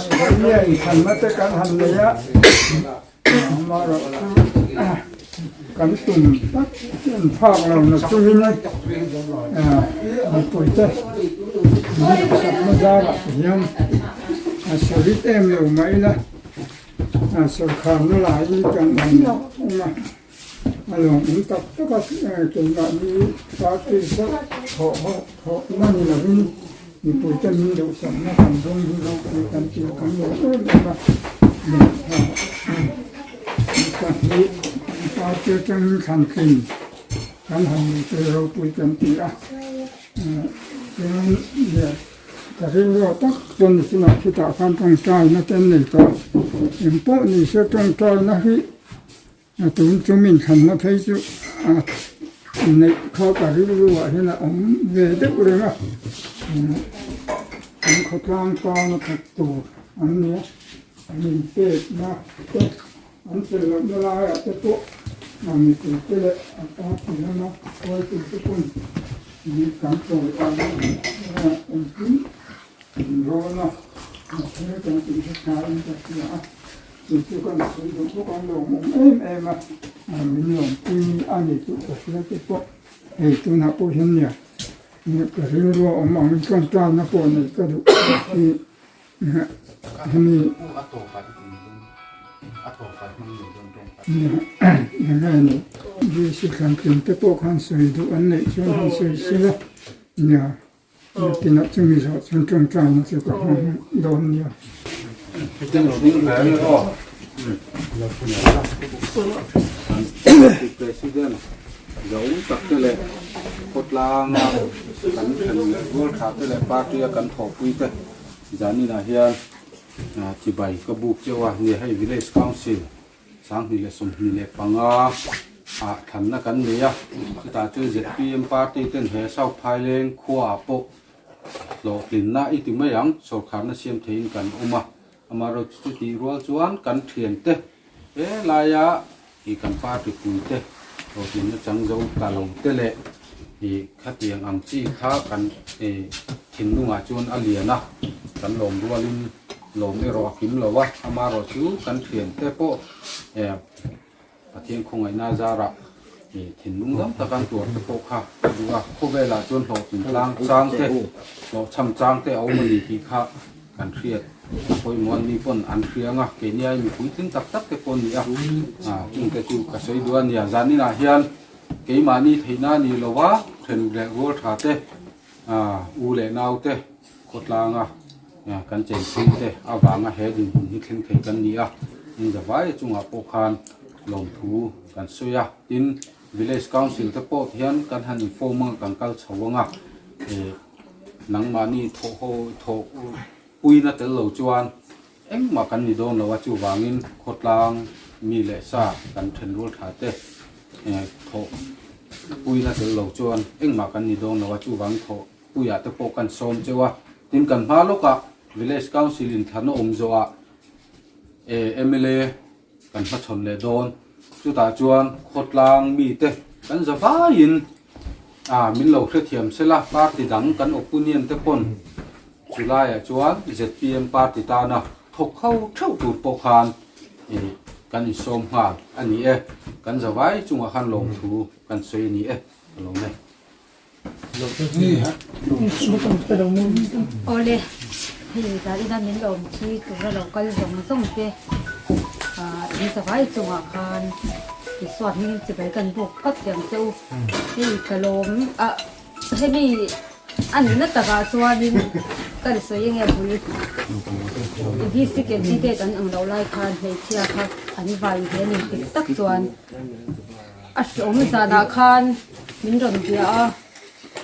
Vawinia inthlanna te kan han nei a, amaherawhchu kan tum tak en phak lo na chungin mipuite min duhsakna zarah te hian a sawi em lo mai ila, sawrkharna laiin kan han awm a. A lawmawm tak tak a, keimahni party chauh thawh ho thawh na ni lovin mipuite min duhsakna kan dawng hi ropui kan tih kan lawm em em a, pahnih party atangin thlan tlin kan han ni chu ropui kan ti a, chuan ka rilru tak chuan nichina khitah khan tawngtaina te an nei tawh a, engpawh ni se tawngtaina hi. A tun chu min thlanna phei chu a neih kha ka rilru ah hian a awm ve deuh reng a, kan khawtlang tana thawk tur an ni a, an inpekna te an fel lohna laiah te pawh a mipui te leh a party lama hruaitu te pawn kan chawi ang engkim inrawn a, mahse kan tih hi tha in ka hria a. Chu chu kan sawi duh bawk an lawmawm em em a, min lawmpui a ni tih ka hria te pawh hei tunah pawh hian nia ka rilru a awm ang tawngtaina pawh neih ka duh hi hemi nia ni Jesu thlantlin te pawh khan sawi duh an neih chuan han sawi sela nia. Nakinah chumi zawh chuan tawngtaina chu ka hmang dawn nia. President Zaum tak te leh khawtlanga kan then leh rual tha te leh party a kan thawhpui te zaninah hian chibai ka buk cheu a ni hei village council 2025 ah thlanna kan nei a, chutah chuan zpm party ten he South Phaileng khuaah pawh hlawhtlinna i ti mai ang, sawrkharna siam theihin kan awm a, amaherawhchu chutih rual chuan kan thiante he laia ih kan party puite hlawhtlinna chang zo ta lo te leh ih khatiang ang chi kha kan ih thinlungah chuan a lian a, kan lawm rualin. Lawm erawh a kim lo a, amaherawh chu kan thiante pawh eh Pathian khawngaihna zarah ih thinlung dam taka an tuar te pawh kha a duh a, khawvelah chuan hlawhtlin tlang chang te, hlawhchham chang te a awm a ni tih kha kan hriat a pawimawh a, ni pawn an hria ang a, keini ai mi puitling tak tak te pawh an ni a, ah chungte chu ka sawi duh a nia, zaninah hian keimahni theihna a ni lo a, then leh rual tha te, ah u leh nau te Khawtlanga kan chenpui te avanga he dinhmun hi thleng thei kan ni a, Inzavaia chungah pawh khan lawmthu kan sawi a, tin Village Council te pawh hian kan han inform anga kan kal chho anga eh nangmahni thawh ho thawh puina tel lo chuan engmah kan ni dawn lo a, chuvangin khawtlang mi leh sa kan thenrual tha te eh thawh puina tel lo chuan engmah kan ni dawn lo a, chuvangin thawh Puiah te pawh kan sawm cheu a, tin kan hma lawkah Village Council inthlan a awm zawhah mla kan hmachhawn leh dawn. Chutah chuan khawtlang mite kan za vaiin ah min lo hrethiam sela party dang kan opinion te pawn chulaiah chuan zpm party tana thawk ho theuh tur pawh khan kan insawm nghal a ni e. Kan za vai chungah khan lawmthu kan sawi a ni e. Ka lawm e. Awle, hei zalina min lawm thi tura lo kal zawng zawng te ah in zavai chungah khan Isua hming chibai kan buk phawt teh ang che u. Hei ka lawm ah hemi a nihna takah chuanin ka ri sawi enge bul VC candidate an ang loh lai khan hmeichhia kha an vai ve a ni dik tak chuan. A hreawm zanah khan min rawn bia a,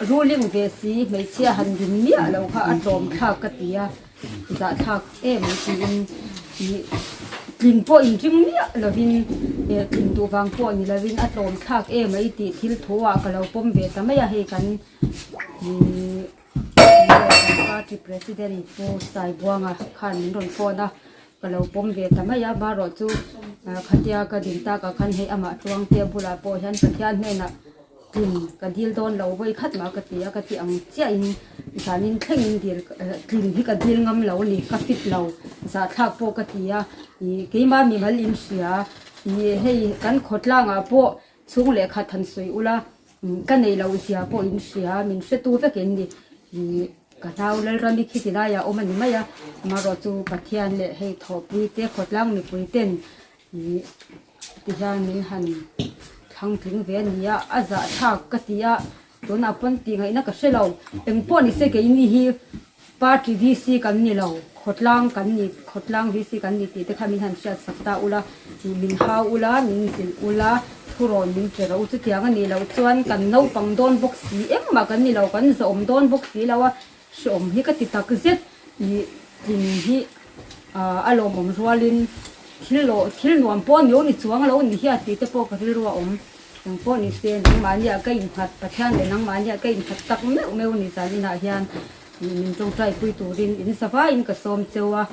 ruling ve si hmeichhia han rin miah loh kha a tlawm thlak ka ti a, zahthlak em tiin ih tlin pawh inring miah lovin eh tlin duh vang pawh ni lovin a tlawm thlak em mai tih thil thu ah ka lo pawm ve ta mai a, hei kan ih party president Pu Saibuanga khan min rawn phone a. Ka lo pawm ve ta mai a, marawh chu khatia ka din takah khan hei amah Tluangtea bulah pawh hian Pathian hnenah Tlin ka dil dawn lo vawi khat mah ka ti a, ka ti ang chiahin zanin thlengin dil tlin hi ka dil ngam lo a ni, ka fit lo zahthlak pawh ka ti a, ih keimah mimal in hria ih hei kan khawtlangah pawh chhung leh khat han sawi ula ka nei loh zia pawh in hria min hretu vek in ni ih ka hlau Lalrami khi ti laiah awm a ni mai a, amaherawh chu Pathian leh hei thawhpui te khawtlang mipui ten ih Tihian min han thlang tling ve a ni a, a zahthlak ka ti a, tunah pawn tih ngaihna ka hre lo. Eng pawh ni se keini hi party VC kan ni lo, khawtlang kan ni, khawtlang VC kan ni tih te kha min han hriat sak ta ula, min hau ula, min zilh ula, thurawn min pe rawh u. Chutiang a nih loh chuan kan naupang dawn bawk si, engmah kan ni lo, kan zawm dawn bawk si lo a, hreawm hi ka ti tak zet. Ih tlin hi a lawmawm rualin thil lawh thil nuam pawh ni lo ni chuang lo ni hian tih te pawh ka rilru a awm. Eng pawh ni se nangmahniah ka innghat Pathian leh nangmahniah ka innghat tak meuh meuh ni zan inah hian ih min tawngtai pui turin in zavaiin ka sawm cheu a,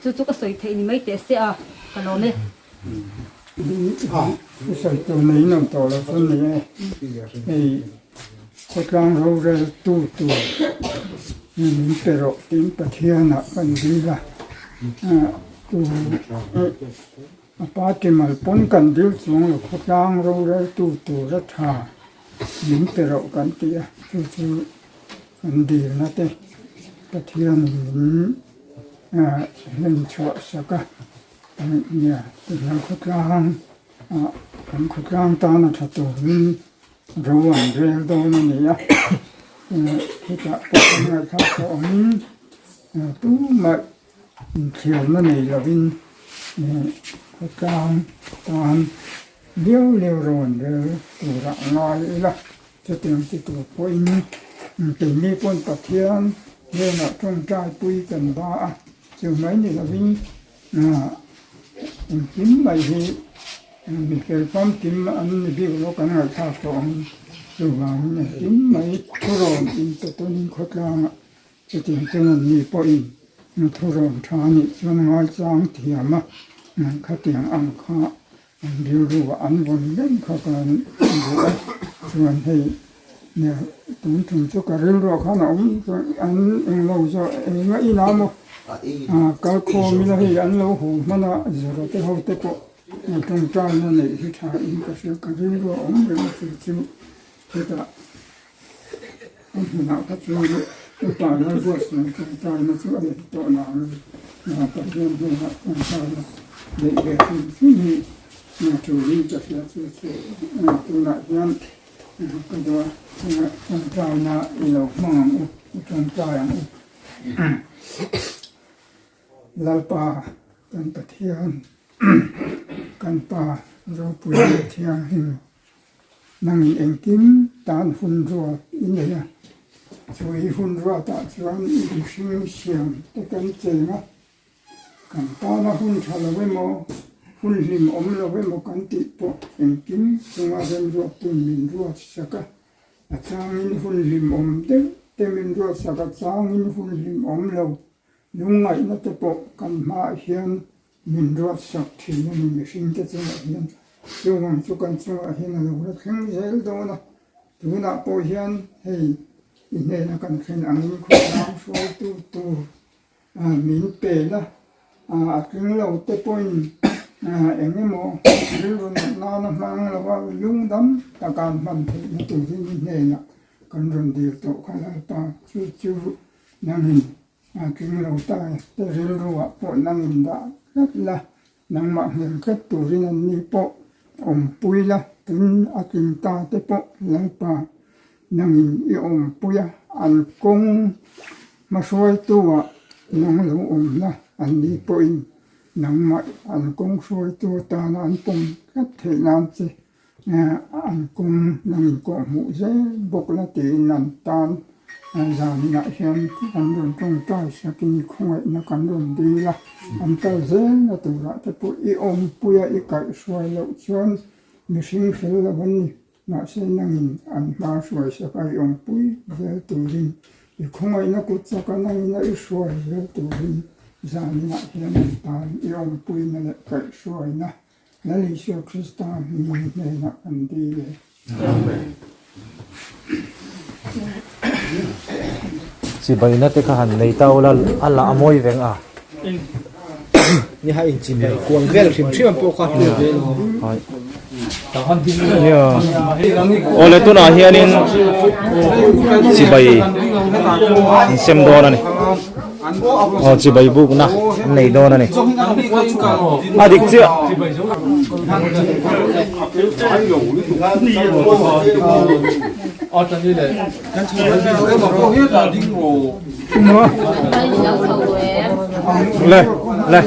chu chu ka sawi theih ni mai teh se a, ka lawm e. Sawi tur nei in awm tawh lo chu ni e. Hei khawtlang rorel tu tur min pe rawh tiin Pathianah kan dil a, tu a party mal pawn kan dil chuang lo khawtlang rorel tu tur a tha min pe rawh kan ti a, chu chu kan dilna te Pathianin min hlen chhuah sak a. Nia, tihian khawtlang ah kan khawtlang tana tha turin ro an rel dawn a ni a, hetah pawh kan ngaihthlak tawh awmin tumah inthiarna nei lovin khawtlang tan liau liau ro an rel turah ngai ila, chutiang ti tur pawhin keini pawn Pathian hnenah tawngtai pui kan ba a, chu mai ni lovin. Engkim mai hi mi fel famkim an ni bik lo kan ngaihthlak tawh ang chuvangin engkim mai thurawn in pe tawnin khawtlangah chutiang chuan an ni pawhin thurawn tha a nih chuan ngaichang thiam a khatiang ang kha an rilru ah an vawn reng kha kan duh a chuan hei tun tum chu ka rilruah khan a awm chuan an englo zawh eng a inah maw kal khawm ila hei an lo haw hman a zira te ho te pawh tawngtaina neih hi tha in ka hria ka rilruah a awm reng a chu chu hetah a hmunah kha chuan upa Lalruatsawn tawngtaina chu a nei tawh nang Pathian hnenah tawngtaina neih ve hrim hrim hi turin ka hria chu chu tunah hian ka duh a tawngtaina i lo hmang ang u i tawngtai ang u. Lalpa kan Pathian kan Pa ropui leh thianghlim Nangin engkim tan hun ruat i nei a, chu i hun ruatah chuan i mihring siam te kan cheng a, kan tana hun tha lo emaw, hun hlim awm lo emaw kan tih pawh engkim chunga remruattu'n min ruat sak a, a changin hun hlim awm deuh te min ruat sak a, changin hun hlim awm lo lungngaihna te pawh kan hmaah hian Min ruat sak thin a ni mihring te chungah hian chuvang chu kan chungah hian a lo la thleng zel dawn a, tunah pawh hian hei i hnena kan thlen angin khawtlang hruaitu tur min pen a, a tling lo te pawhin eng emaw rilru nat nana hmang lo a lungdam taka an hman theihna turin i hnenah kan rawn dil tawh kha Lalpa chu chu nangin A tling lo ta e, te rilruah pawh nangin dah tlat la, nangmah hmel tlat turin an ni pawh awmpui la, tin a tling ta te pawh Lalpa nangin i awmpui a, an kawng hmahruaitu-ah nang lo awm la, an ni pawhin nangmah an kawng hruaitu atana an pawm tlat theih nan che An kawng nangin kawh hmuh zel bawk la tiin an tan zaninah hian kan rawn tawngtai sakin i khawngaihna kan rawn dil a, an kal zelna turah te pawh i awmpui a i kaihhruai loh chuan mihring fel lo an ni. Mahse nangin an hma hruai sak a i awmpui zel turin i khawngaihna kut chaka nangin a i hruai zel turin zaninah hian an tan i awmpuina leh kaihhruaina Lal Isua Krista hming hnenah kan dil e. Amen. Chibaina te kha han nei ta ula a lah a mawi veng a. Ni ha in chibai kual vel hrim hrim ang pawh kha hlu ve lo. Awle tunah hianin chibai an sem dawn a ni. Aw chibai bukna an nei dawn a ni. A dik chiah. Le le.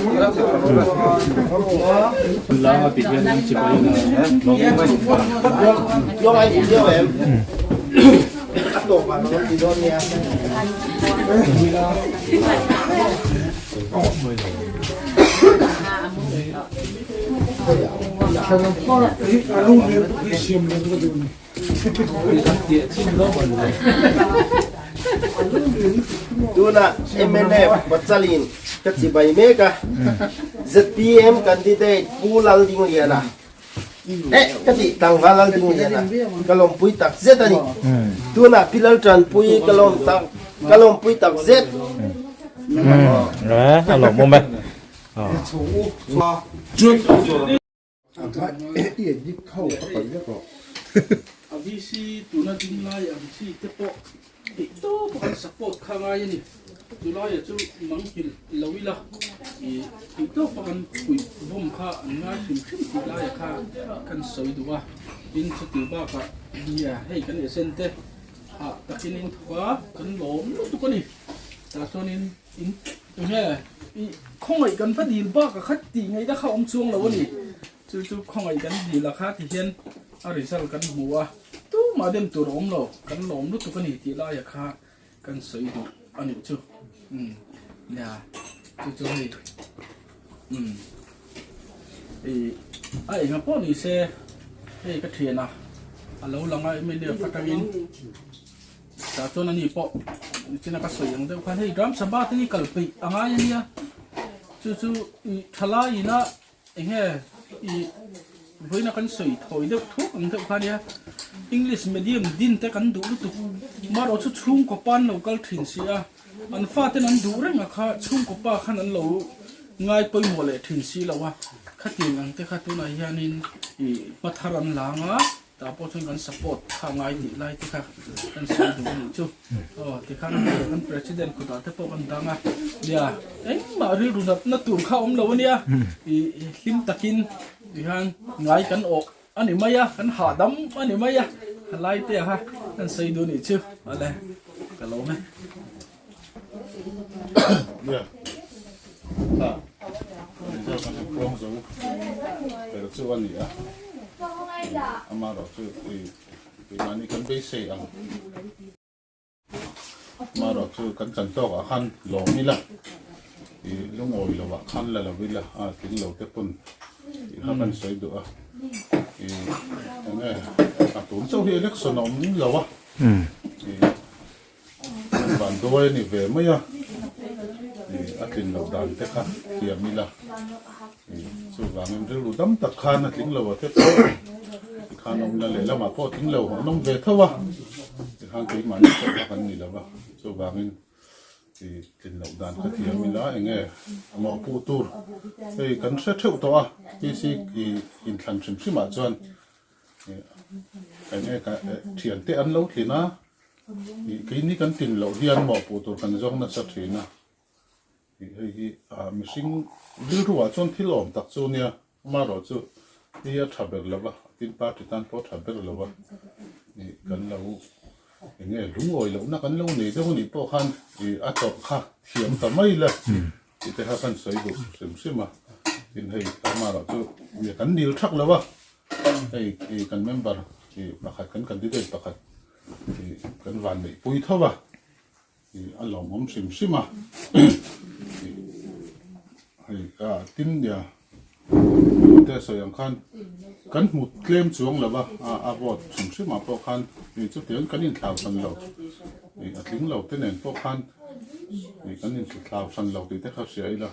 Tuna mnf Pachalin ka chibai mek a, zpm candidate Pu Laldingliana eh ka tih tlangval Laldingliana ka lawmpui tak zet a ni. Tuna Pi Laltanpuii ka lawm tak ka lawmpui tak zet. A lawmawm e. A VC tuna ding lai ang chi te pawh theih tawp a kan support kha ngai a ni. Chulaia chu manghilh lo ila i theih tawp a kan puih bawm kha an ngai hrim hrim tih laia kha kan sawi duh a. Tin chuti bakah nia hei kan agent te hah takin in thawk a kan lawm lutuk a ni. Tah chuanin in enge i khawngaih kan va dil bakah kha tih ngaihna kha awm chuang lo a ni. Chu chu khawngaih kan dil a kha ti hian a result kan hmu a, tumah dem tur a awm lo, kan lawm lutuk a ni tih laia kha kan sawi duh a nih chu. Umm nia chu chu hei umm ih a enga pawh ni se hei ka thian a, a lo lang a mnf atangin tah chuan ani pawh nichina ka sawi ang deuh khan hei Gram Sabha te hi kal peih a ngai a nia, chu chu ih thalai ina Enge i vawiina kan sawi thawi deuh thuk ang deuh kha nia English medium din te kan duh lutuk marawh chu chhungkaw pa an lo kal thin si a an faten an duh reng a kha chhungkaw pa khan an lo ngai pawimawh leh thin si lo a khatiang ang te kha tunah hianin i hmathar an lang a. Tah pawh chuan kan support kha ngai tih lai te kha kan sawi duh a nih chu. Aw tikhan kan president kutah te pawh kan dang a, nia engmah rilru natna tur kha awm lo a nia, i hlim takin tihian ngai kan awh a ni mai a, kan hahdam a ni mai a, halai te ah kha kan sawi duh a nih chu. Awle ka lawm e. Nia ha result kan han puang zo ber chu a ni a amaherawh chu i keimahni kan beisei ang amaherawh chu kan chan tawk ah khan lawm ila i lungawi lo ah khan la lo ila a tling lo te pawn tih kha kan sawi duh a i enge a tun chauh hi election a awm lo a i. Van duai a ni ve mai a, a tlin loh dan te kha thiam ila, chuvangin rilru dam tak khan a tling lo a te pawh tikhan awmna lehlamah pawh tling lo an awm ve tho a, tikhan keimahni pawh kha kan ni lo va, chuvangin tlin loh dan kha thiam ila enge mawhpuh tur hei kan hre theuh tawh a, PC inthlan hrim hrimah chuan enge thiante an lo tlin a. Ih keini kan tin loh hian mawhpuh tur kan zawng nasa thin a, ih hei hi ah mihring rilru ah chuan thil awm tak chu nia, amaherawh chu hei hi a tha ber lo va, tin party tan pawh a tha ber lo va, ih kan lo eng nge lungawi lohna kan lo nei deuh anih pawh khan ih a tawrh kha thiam ta mai la tih te kha kan sawi duh hrim hrim a, tin hei amaherawh chu kan nil thak lo a, hei ih kan member ih pakhat kan candidate pakhat. Ih kan van neih pui tho a, ih a lawmawm hrim hrim a, ih hei a tin nia te sawi ang khan kan hmu tlem chuang lo va a a vote hrim hrim ah pawh khan ih chutiang kan inthlau hran lo ih a tling lo te nen pawh khan ih kan inthlau hran lo tih te kha hria ila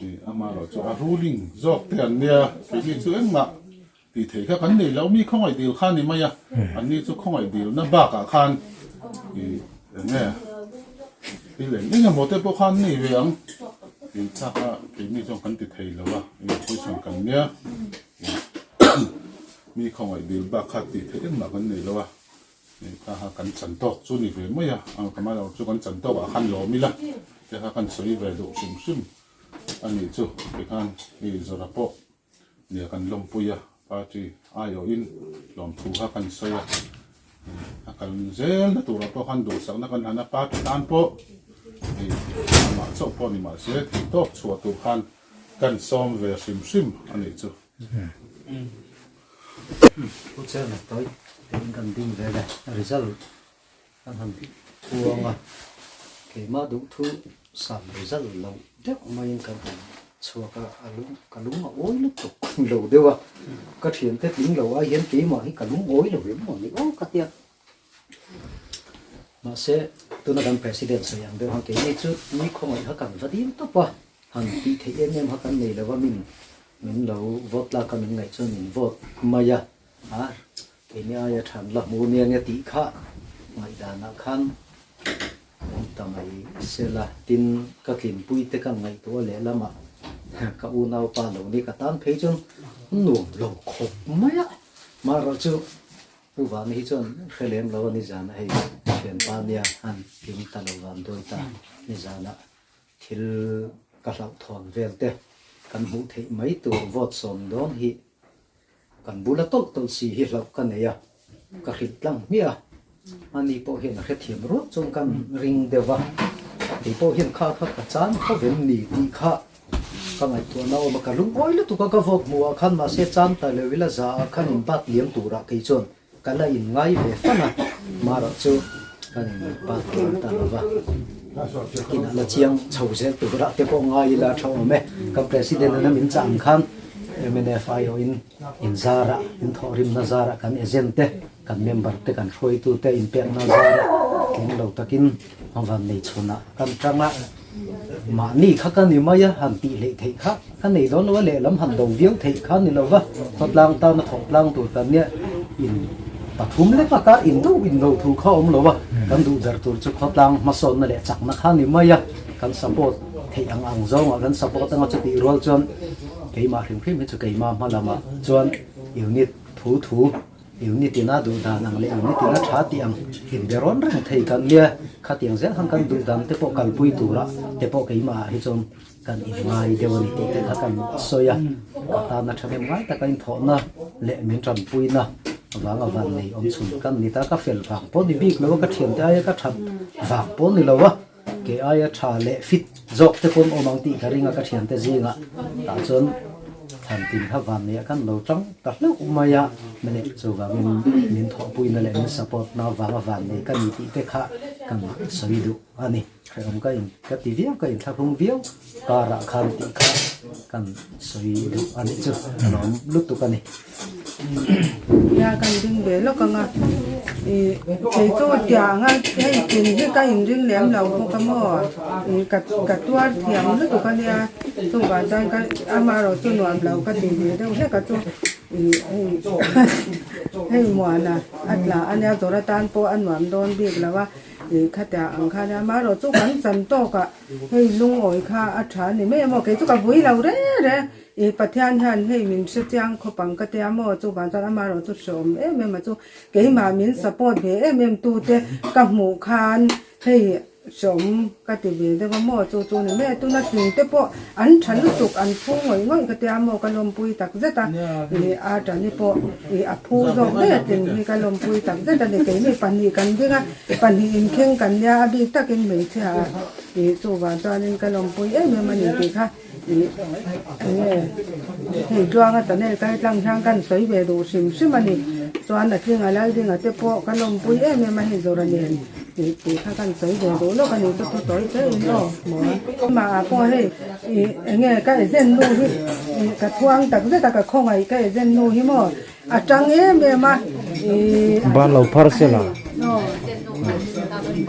ih amaherawhchu a ruling zawk te an nia keini chu engmah. Tih theih kha kan nei lo, mi khawngaih dil kha a ni mai a, anni chu khawngaih dilna bakah khan ih Eng nge thil eng eng emaw te pawh khan nei ve ang tih thlak a keini chuan kan ti thei lo a eng position kan nia mi khawngaih dil bak kha tih theih engmah kan nei lo a eng kha kha kan chan tawk chu ni ve mai a ang ka mai lo chu kan chan tawk ah khan lawm ila te kha kan sawi ve duh hrim hrim a nih chu tikhan hei zawrh a pawh. Nia kan lawmpui a, party aiawhin lawmthu kha kan sawi a, a kal zel na turah pawh khan duhsakna kan han a, party tan pawh hei amah chauh pawh ni mahse theihtawp chhuah tur khan kan sawm ve hrim hrim a nih chu. Pu Chairman tawi tein kan ding vel e, result kan han puang a, keimah duhthu sam result lo deuh maiin kan han chhuak a, a lung ka lung a awi lutuk lo deuh a, ka thiante tling lo ai hian keimah hi ka lung awi lo em maw ni aw ka tia. Mahse tuna kan president sawi ang deuh han keini chu ni khawngaih kha kan va dil tawp a, han tih theih em em kha kan nei lo a min min lo vote tlak a min ngaih chuan min vote mai a, a Keini aia than la hmu nia nge tih kha ngaihdanah khan awm ta mai sela, tin ka tlinpui te ka ngaihtuah lehlamah ka unaupa lo ni ka tan phei chuan nuam lo khawp mai a, marawh chu Pu Vana hi chuan hre lem lo a nizanah hei thianpa nia han tling ta lo van dawi ta nizanah thil ka hlauhthawn vel te kan hmuh theih mai tur vote sawm dawn hi Kan bula tawlh tawlh si hi hlauh ka nei a, ka hrilh tlang hmiah a, ani pawh hian a hrethiam ruak chuan kan ring deuh va, kei pawh hian kha kha ka chan khaw vem ni tih kha ka ngaihtuahna a awm a, ka lungawi lutuk a, ka vawk hmuh ah khan mahse chan ta lo ila za ah khan in bat liam turah kei chuan ka la in ngai ve fan a, marawh chu kan in bat liam ta lo va, kinah la chiang chho zel turah te pawh ngai ila a tha awm e, kan president in a min chah ang khan. Mnf aiawhin in zarah, in thawhrimna zarah kan agent te, kan member te, kan hruaitu te inpekna zarah tling lo takin van nei chhunah kan tang a, mahni kha ka ni mai a, han tih hleih theih kha ka nei dawn lo a, lehlam han do viau theih kha ni lo va, khawtlang tana thawhtlang tur kan nia in pathum lek a kar in duh in lo thu kha awm lo a, kan duh ber tur chu khawtlang hmasawnna leh chakna kha ni mai a, kan support theih ang ang zawngah kan support anga chutih rual chuan keimah hrim hrim hi chu keimah hma lamah chuan unit thu thu unit ina duh dan ang leh unit ina tha tih ang inbe rawn reng thei kan nia khatiang zel khan kan duh dan te pawh kalpui tura te pawh keimah ah hi chuan kan inngai deuh a ni tih te kha kan sawi a ka tana thahnem ngai taka inthawhna leh min tanpuina vanga van nei awm chhun kan ni ta ka fel vang pawh ni bik lo a ka thiante aia ka that vang pawh ni lo a. Kei aia tha leh fit zawk te pawn awm ang tih ka ring a, ka thiante zingah tah chuan thlan tin kha van neih ah khan lo tang ta hlauh mai a, mele chuvangin min thawhpuina leh min support na vanga van nei ka ni tih te kha kan sawi duh a ni. Hrehawm ka in ka ti viau, ka inthlahrung viau karah khan tih kha kan sawi duh a nih chu a lawm lutuk a ni. Nia kan ding ve lawk ang a, ih kei chu tiang a hei tin hi ka inring lem lo bawk a maw ih ka ka tuar thiam lutuk a nia chuvang chuan ka amaherawh chu nuam lo ka ti ve deuh hlek a chu ih hei hei muana a tla a nia zawrh atan pawh a nuam dawn bik lo a ih khatiang ang kha nia amaherawh chu kan chan tawk ah hei lungawi kha a tha a ni mai a maw kei chu ka vui lo reng reng. I Pathian hian hei min hre chiang khawp ang ka tia maw chuvang chuan amaherawh chu hreawm em em a chu keimah min support ve em em tu te ka hmuh khan hei hreawm ka ti ve deuh a maw chu chu ni mai a tuna tling te pawh an tha lutuk an phu ngawih ngawih ka tia maw ka lawmpui tak zet a i a tani pawh i a phu zawk daih a tling hi ka lawmpui tak zet a ni keini pahnih kan ding a pahnih inkheng kan nia a bik takin hmeichhia i chuvang chuanin ka lawmpui em em a ni tih kha. Enge hei tluanga channel kal tlang hian kan sawi ve duh hrim hrim a ni chuan a tlinga laldinga te pawh ka lawmpui em em a hei zawrh a nen tih tih kha kan sawi ve duh lawk a ni chu thu tawi hle in aw maw mah ah pawh hei ih enge ka agent nu hi ih ka chhuang tak zet a ka khawngaih ka agent nu hi maw a tang em em a ih Ban lo phar sela.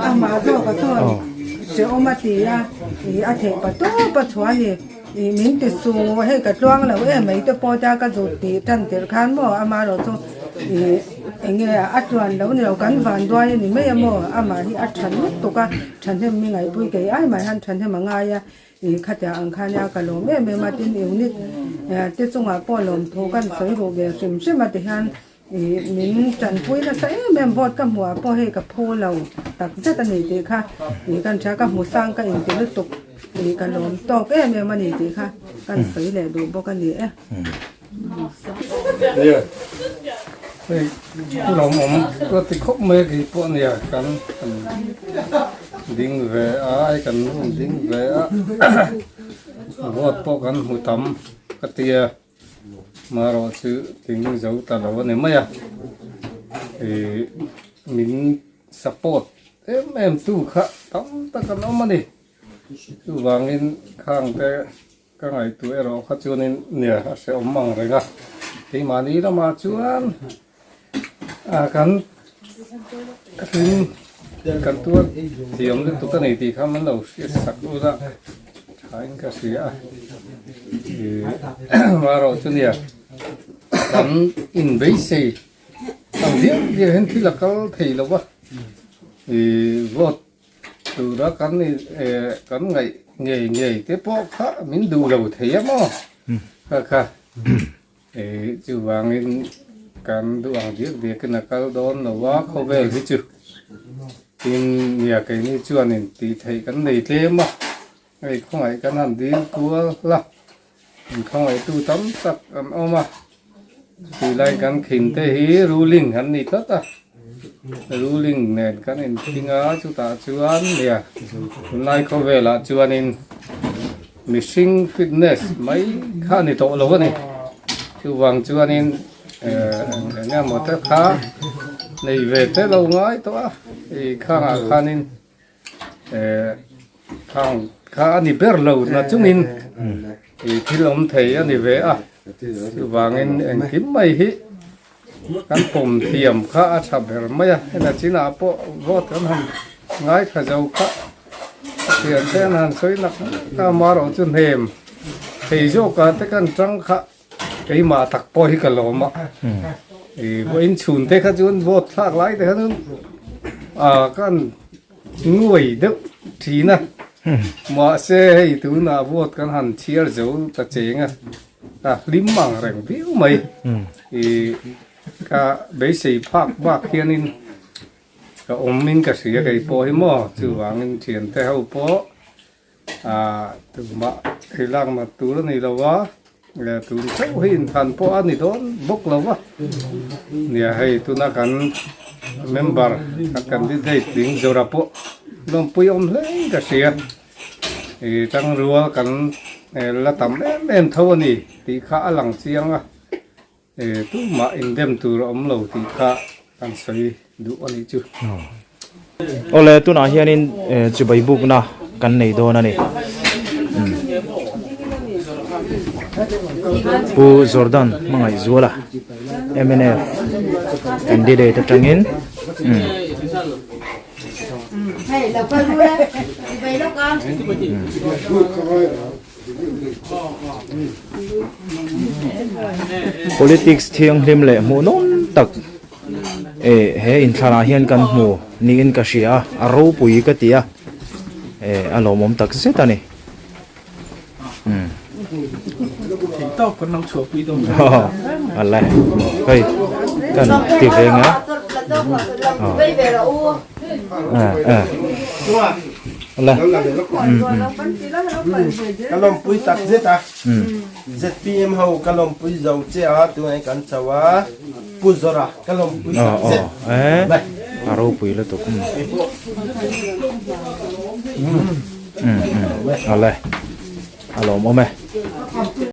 Amah zawk a chuan hrehawm a ti a, ih a theih pa tawp a chhuah a ni. Ih min ti sung hei ka tluang lo em mai te pawh tia ka zut tih tan tirh khan maw amaherawh chu ih. Enge a tluan lo ni lo kan vanduai a ni mai a maw amah hi a tha lutuk a thahnem mi ngaihpui kei ai mai han thahnem a ngai a ih khatiang ang khan nia ka lawm em em a tin unit te chungah pawh lawmthu kan sawi ruh ve hrim hrim a tihian ih min tanpui nasa em em vote ka hmuh ah pawh hei ka phu lo tak zet a ni tih kha ih kan hria ka hmu sang ka inti lutuk ih ka lawm tawk em em a ni tih kha kan sawi leh duh bawk a ni e. Nia hei lawmawm ka ti khawp mai a kei pawh nia kan han ding ve a ai kan rawn ding ve a vote pawh kan hmu tam ka tia marawh chu ding zo ta lo a ni mai a ih min support em em tu kha tam tak an awm a ni chuvangin khang te. Ka ngaihtuah erawh kha chuanin nia a hrehawm ang reng a, keimahni lamah chuan ah kan hlim kan tuar thiam lutuk a ni tih kha min lo hriat sak lut a, thain ka hria a, ih marawh chu nia kan inbeisei ang diam diam hian thil a kal thei lo va, ih vote Tura kan kan ngaih ngei ngei te pawh kha min duh lo thei a maw? Kha kha chuvangin kan duh ang diak diakin a kal dawn lo a khawvel hi chu tin nia keini chuanin tih theih kan nei tlem a hei khawngaih kan han dil kual la inkhawngaihtu tam tak an awm a. Chutih kan khin te hi ruling an ni tlat a, ruling nen kan inkhing a, chutah chuan nia tunlai khawvelah chuanin mihring fitness mai kha a ni tawh lo a ni. Chuvang chuanin eh eng emaw te kha nei ve te lo ngai tawh a, ih khangah khanin eh khang kha a ni ber lo na chungin ih thil awm thei a ni ve a chuvangin engkim mai hi kan pawm thiam kha a tha ber mai a hena chinah pawh vote kan han ngaithla zo kha thian te an han sawi nak nak a amaherawh chu hnem thei zawkah te kan tang kha. Keimah tak pawh hi ka lawm a, ih vawiin chhun te kha chuan vote thlak lai te kha chuan ah kan nguai deuh thin a, mahse hei tunah vote kan han chhiar zo ta cheng a, a hlim ang reng viau mai, ih ka beisei phak bak hianin ka awmin ka hria kei pawh hi maw chuvangin thiante ho pawh. Ahh tumah ei lak nat tur a ni lo a, tun chauh hi inthan pawh a ni dawn bawk lo va, nia hei tuna kan member kan candidate ding zawrah pawh lawmpui awm hle in ka hria, ih tangrual kan la tam em em tho a ni tih kha a lang chiang a. E tumah indem tur a awm lo tih kha kan sawi duh a nih chu. Awle tunah hianin chibai bukna kan nei dawn a ni. Pu Jordan Hmangaihzuala mnf candidate atangin Politics thianghlim leh hmuhnawm tak eh he inthlanah hian kan hmu niin ka hria a a ropui ka ti a eh a lawmawm tak zet a ni umm a le hei kan ti ve ang a eh eh. La. Ka lawmpui tak zet a. ZPM ho ka lawmpui zo che a tunah hian kan chho a. Pu Zora ka lawmpui tak zet. Eh. A ropui lutuk. A le. A lawmawm e.